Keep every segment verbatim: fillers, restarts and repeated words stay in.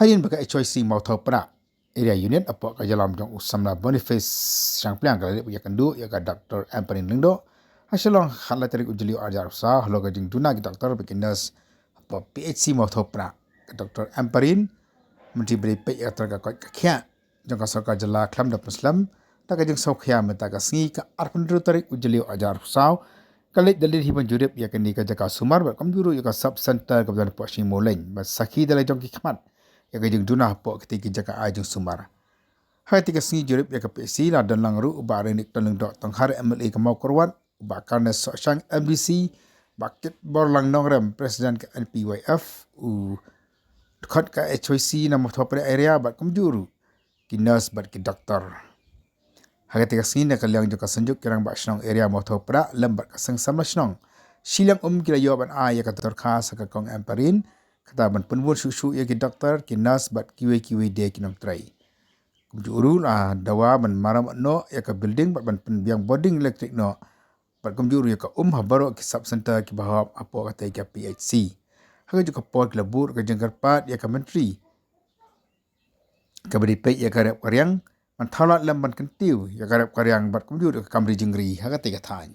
Hadien ba ka H Y C Mawthaw Prah Area Unit hapoh ka jylla jong u samla Boniface Shangpliang ka la leit ïakynduh ïa ka Doctor Ampareen Lyngdoh ha Shillong ha ka lai tarik u Jylliew arhajar arphew saw halor ka jingduna ki doktor bad ki nurse hapoh P H C Mawthaw Prah. Ka Doctor Ampareen, mynta ba dei peit ïa ka tyrka koit ka khiah jong ka sorkar jylla, khlem da pynslem da ka jingsngewkhia, mynta ka sngi ka arphew hynriew tarik u Jylliew arhajar arphew saw ka leit da lynti ban jurip ïa kane ka jaka sumar bad kumjuh ruh ïa ka sub center kaba don hapoh Shimoleng, bad sakhi da la jong ki khmat ïa ka jingduna hapoh kitei ki jaka ai jingsumar. Ha katei ka sngi jurip ïa ka P H C la don lang ruh u Bah Rynnickton Lyngdoh Tonghar, M L A ka Mawkyrwat, u Bah Carnes Sohshang, M D C, Bah Kitborlang Nongrem, President ka N P Y F, u dkhot ka H Y C na Mawthaw Prah Area bad kumjuh ruh ki nurse bad ki doktor. Ha katei ka sngi, na ka liang jong ka Synjuk ki Rangbah Shnong Area Mawthaw Prah lem bad ka Seng Samla Shnong, shiliang um ki la ïoh ban ai ïa ka dorkhas ha ka Kong Ampareen, kata ban pynbun shuh shuh ïa ki doktor, ki nurse bad kiwei kiwei de ki nongtrei. Kumjuh ruh la dawa ban maram noh ïa ka building bad ban pynbiang bording elektrik noh bad kumjuh ruh ïa ka um ha baroh ki sub center kiba hap hapoh katei ka P H C. Ha kajuh ka por ki la buh ka jingkyrpad ïa ka Myntri kaba dei peit ïa ka rep ka riang ban thaw lad lem ban kyntiew ïa ka rep ka riang bad kumjuh ruh ïa ka kam ri jingri ha katei ka thaiñ.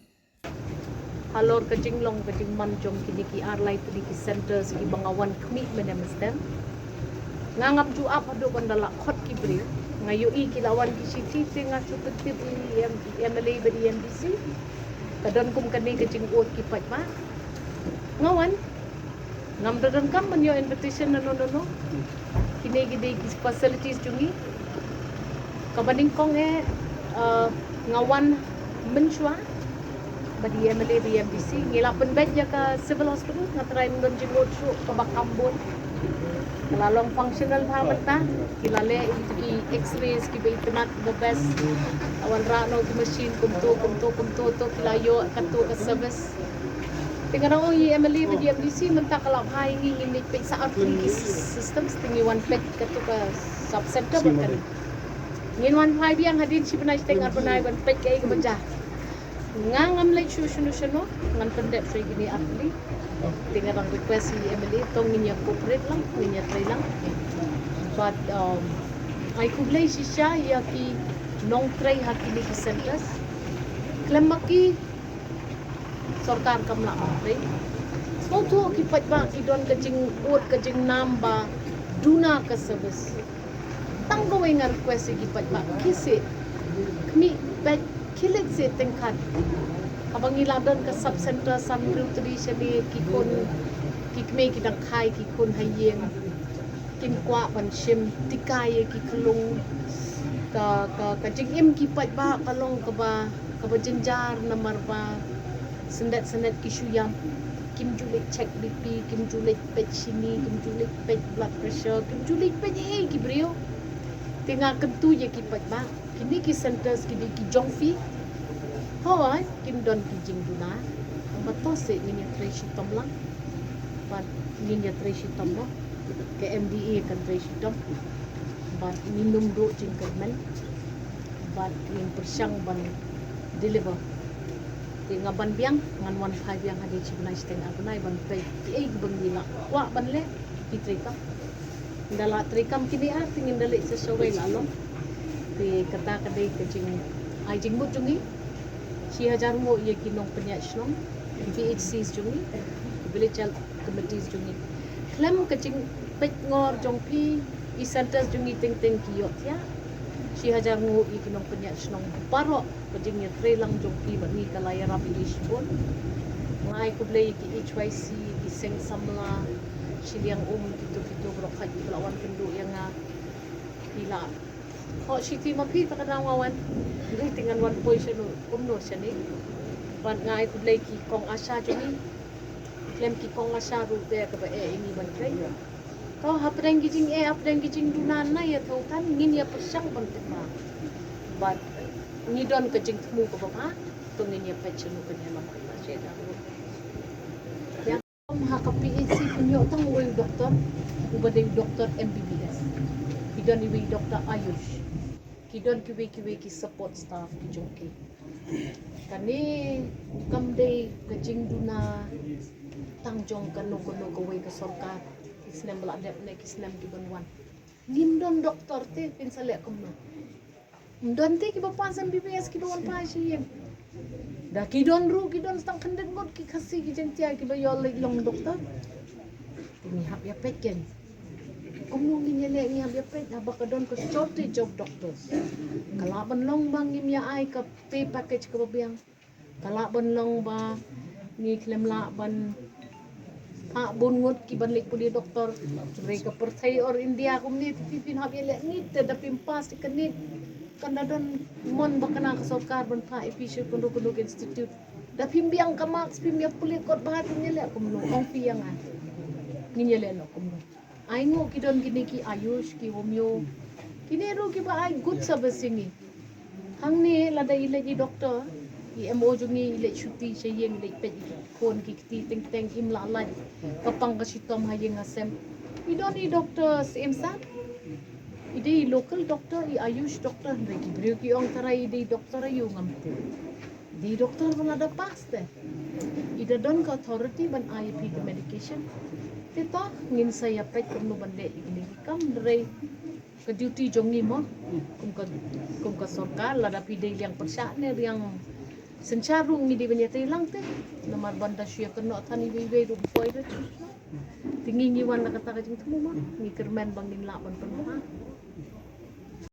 Halor ka jinglong ka jingman jong kine ki ar lai tylli ki centers kiba nga wan khmih mynne mynstep, nga ngam ju ap haduh ban da lah khot ki briew. Nga ïohi ki la wan ki shithi te nga shu pyntip ïa i M-, M L A bad i M D C. Ka don kum kane ka jingud ki paidbah. Nga wan, ngam da donkam ban ïoh invitation na no no no. Kine ki dei ki facilities jong ngi. Kaba nyngkong eh, uh, nga wan mynshuwa bad i M L A bad i M D C, ngi la pynbeit ïa ka civil hospital, nga trai ban don jingud shuh kaba kham bun. Ka la long functional bha mynta, ki la leh ïa ki x-rays kiba itynnad, the best. La wanrah noh ki machine kumto kumto kumto, to ki la ïoh katto ka service. Te nga ong ïa i M L A bad i M D C, mynta ka la bha ïa ngi, ngin leit peit sa artylli ki systems, te ngi wan peit katto ka sub center bad kane. Ngin wan phai biang hadien shi bnai shiteng ar bnai ban peit kaei kaba jia. Nga ngam leit shuh shano shano, ngan pyndep shuh ïa kine artylli. Te nga dang request ïa i M L A, to ngin ïa cooperate lang, ngin ïa trei lang. But, um, ai khublei shisha ïa ki nongtrei ha kine ki centers. Khlem ma ki, sorkar kam lah ban trei. Sngewthuh ki paidbah ki don ka jingud ka jingnam ba duna ka service. Tang kawei nga request ïa ki paidbah, khie seh, khmih peit, khie leit seh tyngkhat. Haba ngi la don ka sub center san hynriew tylli shane, ki khun, ki kmie ki dang khai ki khun ha ïing, kim kwah ban shim tika ïa ki khyllung. Ka, ka, ka jingim ki paidbah ka long kaba, kaba jynjar namar ba syndet syndet ki shu ïam. Kim ju leit check B P, kim ju leit peit shini, kim ju leit peit blood pressure, kim ju leit peit ei ei ki briew. Te nga kyntu ïa ki paidbah, kine ki centers ki dei ki jong phi. Hooid, kim don ki jingduna. Ba to seh ngin ïa trei shitom lang. Bad ngin ïa trei shitom mo. Ka M D A kan trei shitom. Bad ngin ym duh jingkyrmen. Bad ngin pyrshang ban deliver. Te nga ban biang, ngan wan phai biang hadien shi bnai shiteng ar bnai ban peit kiei kiba ngi la kwah ban leh, ki treikam. Ngi da la treikam kine ar, te ngin da leit sa shawei la long. Te kata ka dei ka jingai jingmut jong ngi. Shi hajar nguh ïa ki nongpynïaid shnong, P H Cs jong ngi, village health committees jong ngi. Khlem ka jingpeit ngor jong phi, i centers jong ngi teng teng ki ïohthiah. Shi hajar nguh ïa ki nongpynïaid shnong baroh, ka jingïatreilang jong phi bad ngi ka la ïarap ïa ngi shibun. Nga ai khublei ïa ki H Y C, ïa ki seng samla, shiliang um, kito kito baroh kiba la wan kynduh ïa nga. Ki la khoh shithi ma phi, ta ka daw nga wan. Hynrei te ngan wan poi shano kumno shane. Bad nga ai khublei ki kong ASHA jong ngi. Khlem ki kong ASHA ruh te kaba eh ïa ngi ban trei. To hapdeng ki jingeh, hapdeng ki jingduna na ïa thawtan, ngin ïa pyrshang ban tymmen. Bad ngi don ka jingthmu kaba bha, to ngin ïa peit shano kan ïalam kata sha ïa ruh. Ïa, ha ka P H C pynïoh tang uwei u doktor, uba dei u doktor M B B S. Ki don iwei i doktor Ayush. Ki don kiwei kiwei ki support staff ki jong ki. Kane kam dei ka jingduna tang jong kano kano kawei ka sorkar. Ki snem ba la dep ne ki snem ki ban wan. Ngim don doktor te phin sa leh kumno? Ym don te kiba pass M B B S kiba wan phai sha ïing. Da ki don ruh, ki don tang khyndiat ngut ki Khasi ki Jaiñtia kiba ïoh leit long doktor. Te ngi hap ïa peit kein. Kumno ngin ïa leh, ngi hap ïa peit haba ka don ka shortage of doctors. Ka lah ban long ba ngim ïa ai ka pay package kaba biang. Ka lah ban long ba ngi khlem lah ban phah bun ngut ki ban leit pule doktor. Hynrei ka pyrthei or India kumne te phi, phin hap ïa leh NEET te da phim pass ïa ka NEET. Kan da don mon ba kane ka sorkar ban phah ïa phi sha kano kano ka institute. Da phim biang ka marks phim ïa pule kot bha te ngin ïa leh kumno? Ong phi ïa nga. Ngin ïa leh noh kumno? Ai nguh ki don kine ki Ayush, ki Omeo. Kine ruh kiba ai good service ïa ngi. Hangne lada i leit i doktor, i M O jong ngi i leit shuti sha ïing, i leit peit i khun ki kti teng teng, im lah lait. Ka pang ka shitom ha ïing ha sem. I don i doktor syiem san. I dei i local doktor, i Ayush doktor, hynrei ki briew ki ong tharai i dei doktor aïu ngam tip. I dei doktor ba lada pass te i da don ka authority ban ai ïa phi ka medication. Te to ngin sa ïa peit kumno ban leh ïa kine ki kam, hynrei ka duty jong ngi mo. Kum ka, kum ka sorkar, lada phi dei liang pyrshah ne liang synshar ruh ngi dei ban ïatrei lang te. Namar ban da shu ïa kynnoh than iwei iwei ruh ym poi te. Te ngi, ngi wan na kata ka jingthmu mo, ngi kyrmen ba ngin lah ban pynbha.